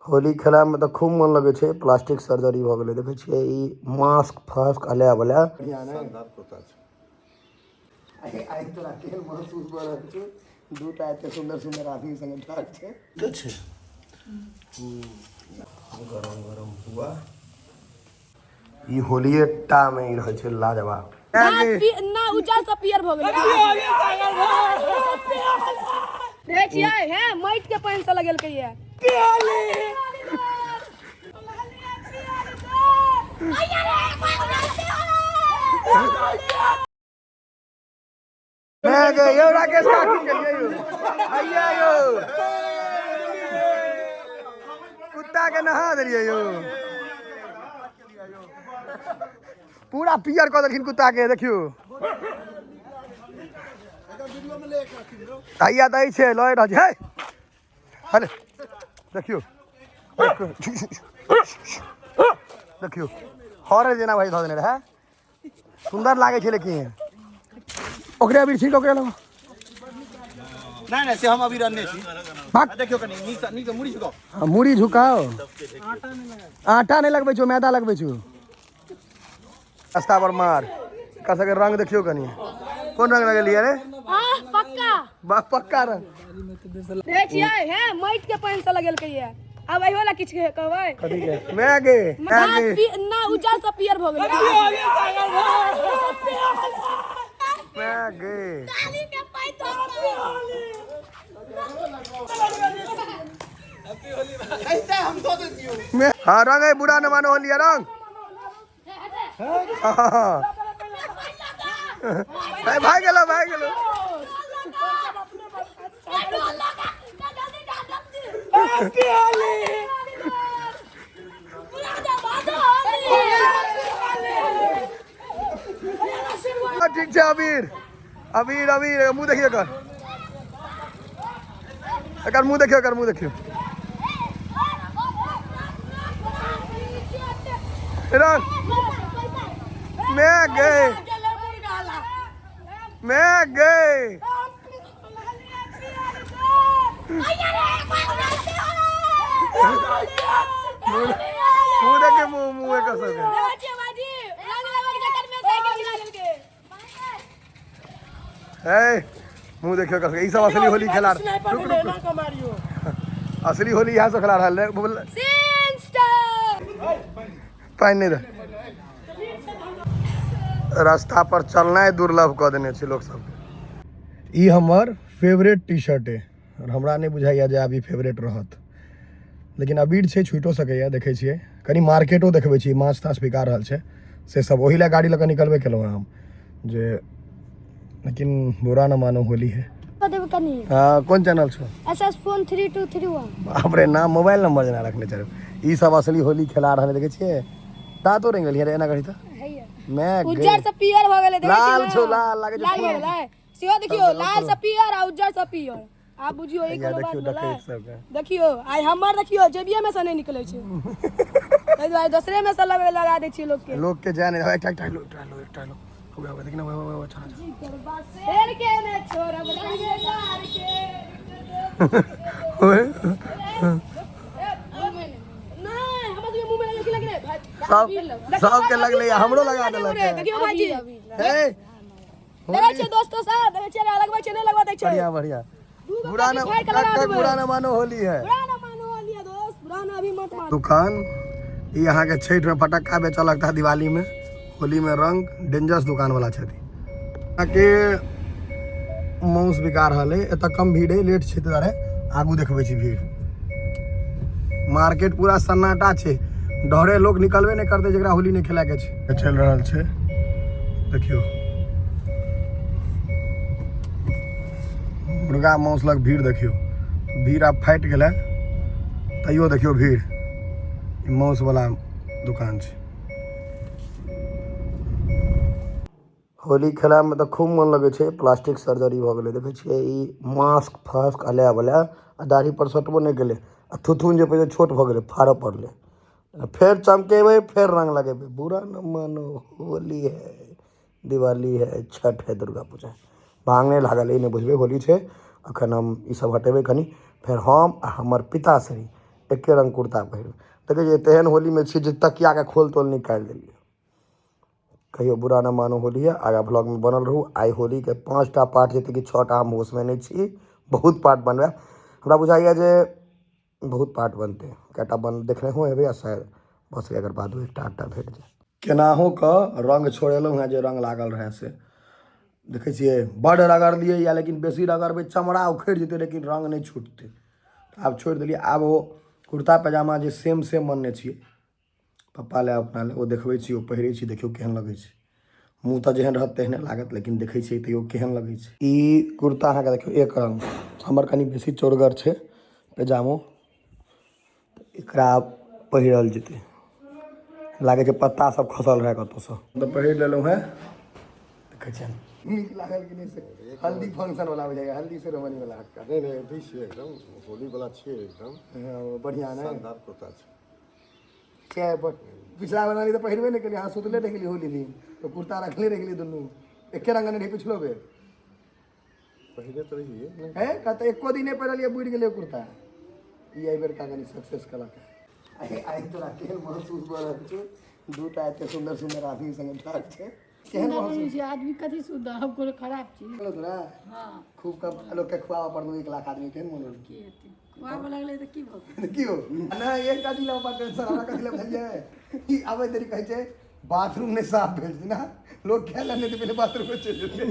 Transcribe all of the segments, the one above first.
होली खेलामे तऽ खूब मन लगै छै। प्लास्टिक सर्जरी भऽ गेलै, देखै छियै ई मास्क फास्क अला बला। आइ तोरा केहन महसूस भऽ रहल छौ? दूटा एते सुन्दर सुन्दर आदमी संगे ठाढ़ छै। छै गरम गरम पुआ। ई होलिये टा मे ई रहै छै लाजवाब। ना उज्जर से पियर भऽ गेलै। देखै छियै हे, माटि के पानि से लगेलकै ये। मैं गए यो राकेश काकी के लिए यो आइए यो कुत्ता के नहा देलियै यो, पूरा पियर कऽ देलखिन कुत्ता के। देखियौ, हैया दै छै, लऽ रहल छै। हे अरे देखियौ देखियौ, हरे जेना भाई धऽ देने रहै। सुन्दर लागै छै, लेकिन ओकरे अबीर छीन, ओकरे लग। नहि नहि, से हम अभी रखने छी। भाग। देखियौ, कनि नीक नीक मुड़ी झुकाउ। हाँ, मुड़ी झुकाओ। आटा नहि लगबै छौ, मैदा लगबै छौ। रास्ता पर मार एकर सबके रंग देखियौ कनि। कोन रंग लगेलियै रे? हाँ, पक्का। बा पक्का रंग। देखै छियै हे, माटि के पानि से लगेलकै ये। आब एहो ला किछु कहबै? कथी के मैं गे मैं गे ना उज्जर से पियर भऽ गेलै। मैं गे हाँ, रंग है। बुरा न मानो, होली है, रंग। हाँ, भाग गेलो, भाग गेलो। ठीक छै। अबीर अबीर अबीर। मुँह देखियो एकर, एकर मुँह देखियो, एकर मुँह देखियो। रंग मैं गए, मैं गए। मुँह देखे, मुँह मुँह एकर सबके। है, मुँह देखियो एकर सबके। ई सब असली होली खेला। रुक रुक रुक, असली होली इएह सब खेला रहल है। पानि नहि दे। रास्ता पर चलनाइ दुर्लभ कऽ देने छै लोक सबके। ई हमर फेवरेट टी शर्ट है और हमरा नहि बुझाइए जे आब ई फेवरेट रहत, लेकिन अबीर छै, छूटो सकैए। देखै छियै, कनि मार्केटो देखबै छी। माछ ताछ बिका रहल छै, से सब ओहि लए गाड़ी लऽ कऽ निकलबे केलहुँ हँ हम जे। लेकिन बुरा न मानो, होली है। हाँ, कोन चैनल छौ? SS phone 3231। बाप रे, नाम मोबाइल नंबर जेना रखने छौ। ई सब असली होली खेला रहल है, देखै छियै? दाँतो रंग गेलियै रे, एना करी तऽ मैं उज्जर से पियर भऽ गेलै, देखै लाल छियै? छौ, लाल लागै छौ। लाल भऽ गेलै। सेहो देखियौ, लाल से पियर आ उज्जर से पियर। आब बुझियौ, ई हैया कोनो बात देखियौ भेलै? डकैत सबके। देखियौ, आइ हमर देखियौ जेबिये में से नहि निकलै छै, ताहि दुआरे दोसरे में से लगा लगा दै छियै लोक के। लोक के जाय नहि। एकटा एकटा लो, एकटा लो, एकटा लो। हो गया, हो गया, देखना, हो गया, अच्छा अच्छा। शेर के ने छोड़ब रंगदार के। ओए। नहि, हमरा सबके मुँह में लगल कि लगलै भाई? सब सबके लगलै, हमरो लगा देलक है। देखियौ भाईजी। हे। देखै छियै दोस्तो सब, देखै छियै, लगबै छै, नहि लगबै दै छै। बढ़िया बढ़िया। दूगो बुरा न काफी फाड़ के लगा देबै। बुरा न मानो, होली है। बुरा न मानो, होली है दोस्त, बुरा न अभी मत मानो। दुकान ई अहाँके छठि में फटक्का बेचऽ लगता, दिवाली में, होली में रंग। डेंजरस दुकान वाला छथि। अहाँके मांस बिका रहल है। एतऽ कम भीड़ है, लेट छै दुआरे। आगू देखबै छी भीड़। मार्केट पूरा सन्नाटा छै, डरे लोग निकलबे नहि करतै जकरा होली नहि खेलाके छै। चलि रहल छै, देखियौ, मुर्गा मांस लग भीड़ देखियौ। भीड़ आब फाटि गेलै, तैयो देखियौ भीड़। ई मांस वाला दुकान छै। होली खेलामे तऽ खूब मन लगै छै। प्लास्टिक सर्जरी भऽ गेलै, देखै छियै? ई मास्क फास्क अला बला आ दाढ़ी पर सटबो नहि केलै आ थुथुन जे पहिले छोट भऽ गेलै, फाड़ऽ पड़लै। फेर चमकेबै, फेर रंग लगेबै। बुरा न मानो, होली है, दिवाली है, छठ है, दुर्गा पूजा है। भांग नहि लागल, ई नहि बुझबै। होली छै। अखन हम ई सब हटेबै कनि, फेर हम आ हमर पिताश्री एके रङ्ग कुर्ता पहिरबै। देखै छियै तेहन होलीमे छी जे तकियाके खोल तोल निकालि देलियै। कहियो बुरा न मानो होली है। आगा ब्लॉगमे बनल रहू। आइ होलीके 5टा पार्ट जेतै कि 6टा, हम होशमे नहि छी। बहुत पार्ट बनबै हमरा बुझाइए जे बहुत पार्ट बनतै। कएटा बन देखने हो हेबै आ शायद बस एकर बादो एकटा आधटा भेट जाय। केनाहो कऽ रङ्ग छोड़ेलहुँ हेँ जे रङ्ग लागल रहए से देखै छियै बड्ड रगड़लियै या, लेकिन बेसी रगड़बै चमड़ा उखड़ि जेतै लेकिन रङ्ग नहि छूटतै। आब छोड़ि देलियै। आब ओ कुर्ता पैजामा जे सेम सेम बनने छियै पप्पा लए अपना लए, ओ देखबै छी, ओ पहिरै छी, देखियौ केहन लगै छै। मुँह तऽ जेहन रहत तेहने लागत, लेकिन देखै छियै तैयो केहन लगै छै। ई कुर्ता अहाँके देखियौ एक रङ्ग, हमर कनि बेसी चौड़गर छै पैजामो, एकरा पहिरल जेतै। लागै छै पत्ता सब खसल रहै कतहुसँ। तऽ पहिर लेलहुँ हेँ, देखै छियनि नीक लागल कि नहि से। हल्दी फंक्शन वाला बुझाइए, हल्दी सेरेमनी वाला। नहि नहि, अथी छियै एकदम होली वाला छियै एकदम। हँ, बढ़िआँ ने शानदार कुर्ता छै। से पिछला बेर तऽ पहिरबे नहि केलियै, अहाँ सुतले रहि गेलियै होली दिन, तऽ कुर्ता रखले रहि गेलियै। दुनू एके रंग नहि रहै पिछलो बेर। पहिने तऽ रहियै नहि। हे कतऽ एको दिन नहि पहिरलियै, बुड़ि गेलै कुर्ता। ई एहि बेरका कनि सक्सेस केलक। आइ आइ तोरा केहन महसूस भऽ रहल छौ? दूटा एते सुन्दर सुन्दर आदमी संगे ठाढ़ छै, केहन सुन्दर महसूस? बनै छै आदमी कथी सुन्दर, हम कोनो खराब छी? भेल तोरा? हँ। खूब कम लोकके खुआबऽ पड़लौ, 1 लाख आदमी, केहन मोन होल? की हेतै, खुआबऽ लगलै तऽ की भऽ गेलै? देखियौ नहि, एकटा चीज लए टेंशन हमरा कथी लए बुझलियै? ई आबै देरी कहै छै बाथरूम नहि साफ भेल छै ने, लोक खाय लए नहि तऽ पहिले बाथरूम चलि जेतै।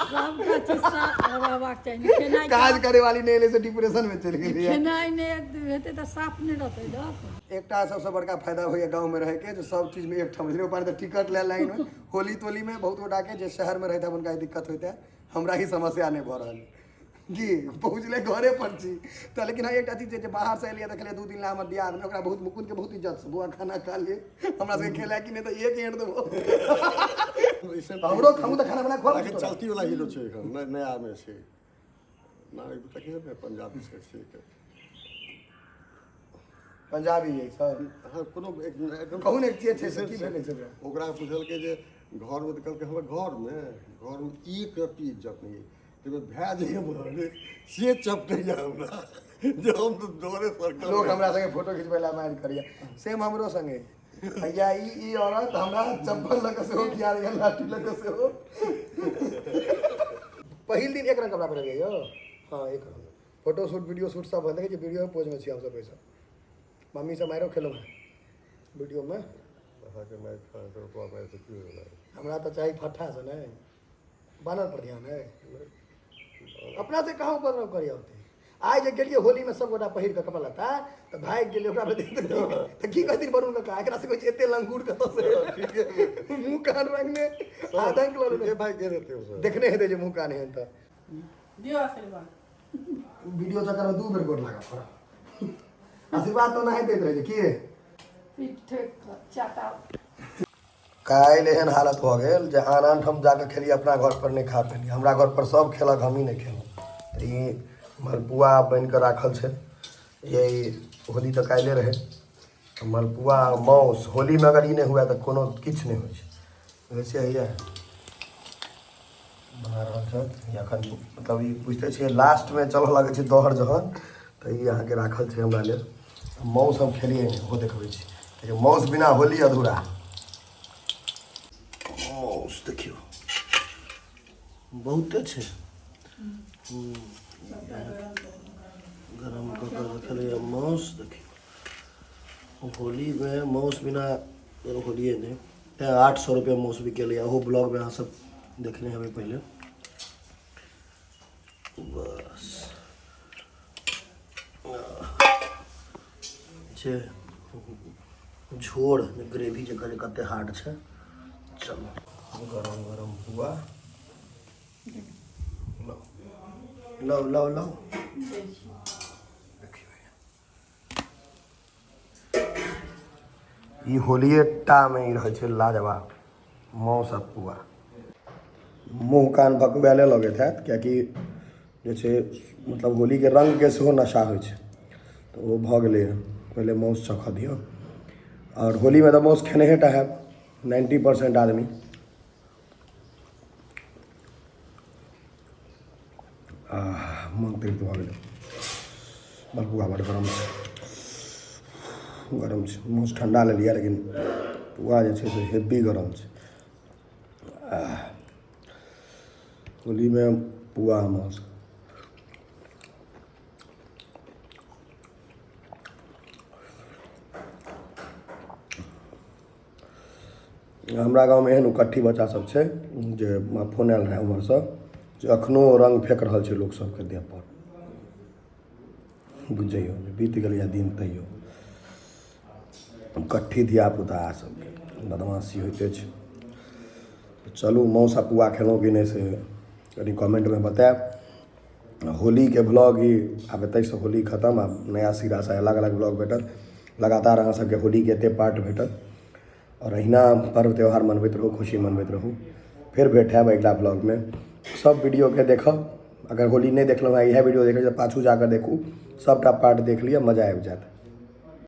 सबटा चीज साफ रहबाक चाही ने, खेनाइ काज करे वाली नहि एलै से डिप्रेशन मे चलि गेलियै। खेनाइ नहि हेतै तऽ साफ नहि रहतै लोक। एकटा सबसँ बड़का फायदा होइए गाँवमे रहैके जे सब चीजमे एकठाम रहै छै। तऽ टिकट लए लाइनमे होली तोलीमे बहुत गोटाके जे शहरमे रहैत हुनका ई दिक्कत होइत है, हमरा ई समस्या नहि भऽ रहल है जी, पहुँचले घरे पर छी तऽ। लेकिन हँ, एकटा चीज जे बाहरसँ एलियै देखलियै 2 दिन ला हमर दियादमे ओकरा बहुत मुकुन्दके बहुत इज्जतसँ बौआ खाना खा लिए, हमरा सबके खेला कि नहि तऽ एक एंड देबो हमरो हमहूँ तऽ खाना बना खुआ। अखन चलती वाला हीरो छै, एखन नया मे छै ना, एक दूटा की सब पंजाबी से छै। पंजाबी है सर। हाँ, कोनो एकदम कहू ने के छै से, की भेलै से ओकरा? ओकरा पुछलकै जे घरमे, तऽ कहलकै हमर घरमे एक रत्ती इज्जत नहि अइ। ताहिमे भए जे हमर से चपटैया हमरा जे हम तऽ डरे सरकल। लोक हमरा संगे फोटो खिचबै ला मारि करैया। सेम हमरो संगे भैया, ई ई औरत हमरा चप्पल लऽ कऽ सेहो खिया रहल, लाठी लऽ कऽ सेहो। पहिल दिन एक रंग कपड़ा पहिरलियै यौ। हाँ, एक रंग फोटो शूट वीडियो शूट सब भेल। देखै छियै वीडियो पोजमे छी हमसब बैसल, मम्मी सब मारियो खेलहुँ हेँ वीडियोमे। अहाँके मारि खा तऽ ओतबा मारि तऽ की होइवला? हमरा तऽ चाही फट्ठा से नहि, बानर पर ध्यान है अपना से कहाँ उपद्रव करिया होते। आइ जे गेलियै होलीमे सब गोटा पहिर कऽ कपड़ा लत्ता तऽ भागि गेलियै ओकरा पे देख तऽ की कहथिन वरुण काका एकरा से? कहै छै एते लंगूर कतऽ से, मुँह कान रंगने आतंक लऽ लेने। भागि गेल हेतै ओ सब। देखने हेतै जे मुँह कान एहन तऽ दियौ आशीर्वाद। वीडियो चक्करमे 2 बेर गोर लागऽ पड़ल। आशीर्वाद तऽ ओनाहे दैत रहै छै की। पीठ ठोकि कऽ चाटा। काल्हि एहन हालत भऽ गेल जे आन आन ठाम जाकऽ खेलियै, अपना घर पर नहि खा पेलियै। हमरा घर पर सब खेलक, हमही नहि खेलहुँ। तऽ ई मलपुआ बनि कऽ राखल छै। ये होली तऽ काल्हिए रहै। तऽ मलपुआ माउस होलीमे अगर ई नहि हुए तऽ कोनो किछु नहि होइ छै। देखै छियै हैया बना रहल छथि। ई एखन मतलब ई बुझिते छियै लास्टमे चलऽ लगै छै दहर जहन, तऽ ई अहाँके राखल छै हमरा लेल। माउस हम खेलियै नहि, ओहो देखबै छी। देखियौ, माउस बिना होली अधूरा। माउस देखियौ बहुते छै। गरम कऽ कऽ रखलियै माउस। देखियौ, होलीमे माउस बिना होलिए नहि, तेँ 800 रुपैआ माउस बिकेलैए। ओहो ब्लॉगमे अहाँ सब देखने हेबै पहिले। बस छै झोर ग्रेवी जकर जे कते हार्ड छै। चलू, गरम गरम पुआ लो लो लो लो। देखियौ, ई होलिये टा मे ई रहै छै लाजवाब माउस आ पुआ। मुँह कान भकुआएले लगैत हैत, किएकि जे छै मतलब होलीके रङ्गके सेहो नशा होइ छै, तऽ ओ भऽ गेलैए। पहिले माउस चखऽ दियौ। आओर होलीमे तऽ माउस खेनहे टा हैब 90% आदमी। आह, मन तृप्त भऽ गेलै। मलपुआ बड़ गरम छै। गरम छै। मासु ठण्डा लेलियै, लेकिन पुआ जे छै से हेवी गरम छै। होलीमे पुआ मासु। हमरा गाँवमे एहन उकट्ठी बच्चा सब छै जे फोन आयल रहए उम्हरसँ जे एखनो रङ्ग फेक रहल छै लोक सबके देहपर। बुझि जइयौ, बीत गेलैए दिन, तैयो उकट्ठी धियापुता सबके बदमाशी होइते छै। चलू, मासु आ पुआ खेलहुँ कि नहि से कनि कमेन्टमे बतायब। होलीके व्लॉग ई आब एतहिसँ होली खतम, आब नया सिरासँ अलग अलग व्लॉग भेटत लगातार। अहाँ सबके होलीके एते पार्ट भेटत। आओर अहिना पर्व त्यौहार मनबैत रहू, खुशी मनबैत रहू। फेर भेट हैब अगिला ब्लॉगमे। सब वीडियोके देखब। अगर होली नहि देखलहुँ हँ, इएह वीडियो देखै तऽ पाछू जाकऽ देखू, सभटा पार्ट देख लिअ, मजा आबि जायत।